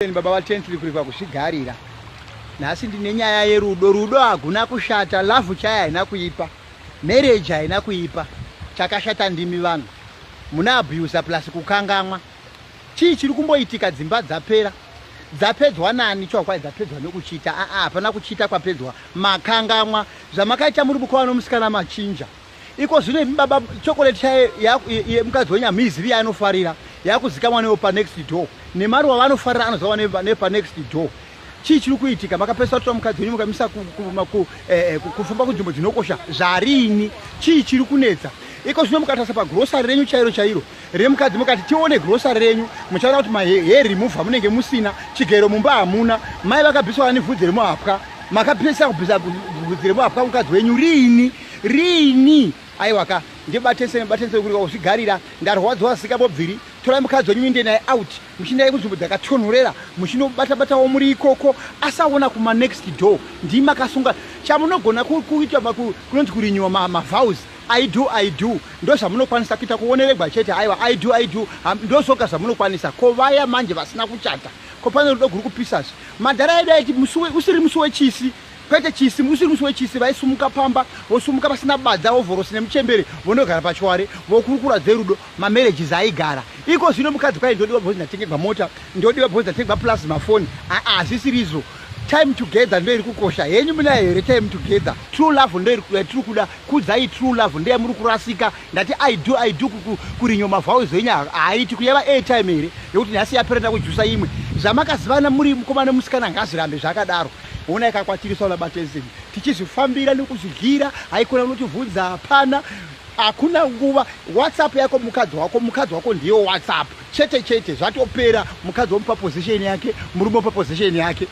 Baba vaTensley kurikwa kuzvigarira. Nhasi ndine nyaya yerudo. Rudo haguna kushata, love chaya haina kuipa, marriage haina kuipa. Chakashata ndimi vanhu muna abuser plus kukangamwa. Chii chiri kumboitika? Dzimba dzapera, dzapedzwa nani? Chokwadi dzapedzwa nekuchita. Aa, hapana kuchita kwapedzwa, makangamwa zvamakaita muri mukova nomusikana, machinja iko zvino. Imi baba, chocolate chaye yemukadzi wenyu hamuizivi yaanofarira, yakuzikamwa newo panext door, nemaruva vanofarira anoziva nepanext door. Chii chiri kuitika? Makapesa kutora mukadzi wenyu mukamisa kufamba kunzvimbo dzinokosha zvarini? Chii chiri kunetsa iko zvino? Mukatarisa pagrocery renyu chairo chairo remukadzi, mukati tione grocery renyu, muchaona kuti mahair remover munenge musina, chigero mumba hamuna. Mai vakabviswa nevhudzi remuhapwa. Makapesa kubvisa vhudzi remuhapwa mukadzi wenyu riini riini? Aiwaka, ndibatese nebatese kuri kuzvigarira. Ndarwadziwa sikabobviri. Torai mukadzi wenyu, muende naye out, muchiendai kunzvimbo dzakatonhorera, muchinobata-batawo muri ikoko, asaona kuma next door. Ndimi makasunga. Chamunogona kuita kunonzi kurenewa mavows, "I do, I do." Ndo zvamunokwanisa kuita, kuoneregwa chete. Aiwa, "I do, I do," ndo zvoga zvamunokwanisa. Ko vaya manje vasina kuchata, ko pane rudo guri kupisazve? Madhara edu aiti usiri musi wechisi, kwete chisi, usiri musi wechisi, vaisumuka pamba, vosumuka pasina badza, ovhorosi nemuchembere, vonogara pachiware, vokurukura dzerudo. Mamarriages aigara. Iko zvino mukadzi kwai ndodiwa bhozi ndatengerwa mota, ndodiwa bhozi ndatengerwa plasma phone. Hazvisirizvo. Time together ndo iri kukosha. Henyu munayo here time together? True love ndo yatiri kuda. Kudzai true love, ndeyamuri kurasika. Ndati "I do, I do." Kurenewa mavows enyu haaiti kuyava airtime here yekuti nhasi yapera, ndakujusa imwe? Zvamakazivana muri mukomana nemusikana ngazvirambe zvakadaro. Ona ikakwatiriswa nabatezeni, tichizvifambira nekuzvigira. Haikona unotivhunza, hapana, hakuna nguva. WhatsApp yako, mukadzi wako, mukadzi wako ndiyo WhatsApp chete chete, zvatopera. Mukadzi womupa position yake, murume womupa position yake.